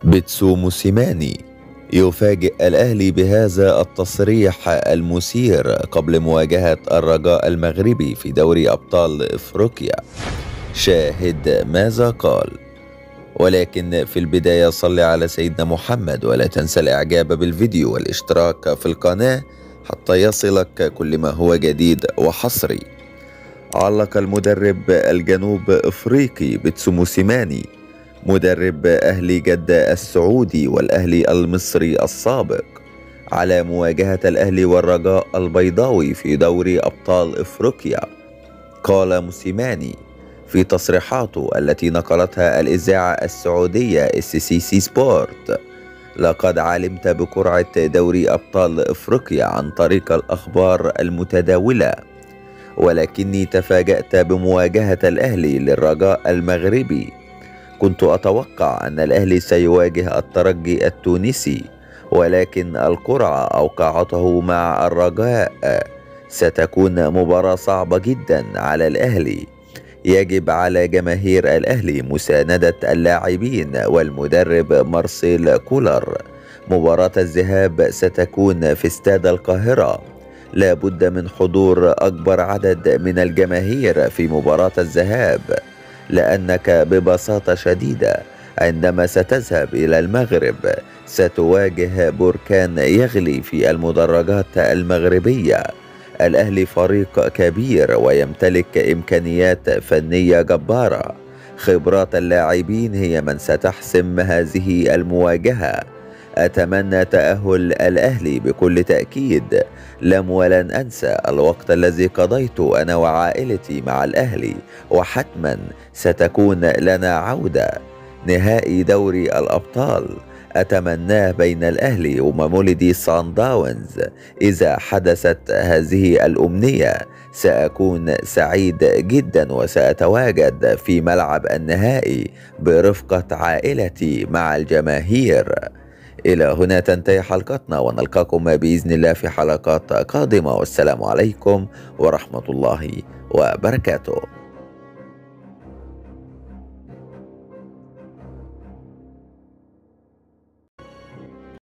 بيتسو موسيماني يفاجئ الأهلي بهذا التصريح المثير قبل مواجهة الرجاء المغربي في دوري أبطال إفريقيا. شاهد ماذا قال. ولكن في البداية صل على سيدنا محمد، ولا تنسى الإعجاب بالفيديو والاشتراك في القناة حتى يصلك كل ما هو جديد وحصري. علق المدرب الجنوب إفريقي بيتسو موسيماني مدرب أهلي جدة السعودي والأهلي المصري السابق على مواجهة الأهلي والرجاء البيضاوي في دوري أبطال إفريقيا. قال موسيماني في تصريحاته التي نقلتها الإذاعة السعودية SCC Sport: لقد علمت بقرعة دوري أبطال إفريقيا عن طريق الأخبار المتداولة، ولكني تفاجأت بمواجهة الأهلي للرجاء المغربي. كنت أتوقع أن الأهلي سيواجه الترجي التونسي، ولكن القرعة أوقعته مع الرجاء. ستكون مباراة صعبة جدا على الأهلي. يجب على جماهير الأهلي مساندة اللاعبين والمدرب مارسيل كولر. مباراة الذهاب ستكون في استاد القاهرة. لا بد من حضور أكبر عدد من الجماهير في مباراة الذهاب، لأنك ببساطة شديدة عندما ستذهب إلى المغرب ستواجه بركان يغلي في المدرجات المغربية. الأهلي فريق كبير ويمتلك إمكانيات فنية جبارة. خبرات اللاعبين هي من ستحسم هذه المواجهة. أتمنى تأهل الأهلي بكل تأكيد. لم ولن أنسى الوقت الذي قضيته أنا وعائلتي مع الأهلي، وحتما ستكون لنا عودة. نهائي دوري الأبطال أتمناه بين الأهلي ومامولدي سان داونز. إذا حدثت هذه الأمنية سأكون سعيد جدا، وسأتواجد في ملعب النهائي برفقة عائلتي مع الجماهير. إلى هنا تنتهي حلقتنا، ونلقاكم بإذن الله في حلقات قادمة، والسلام عليكم ورحمة الله وبركاته.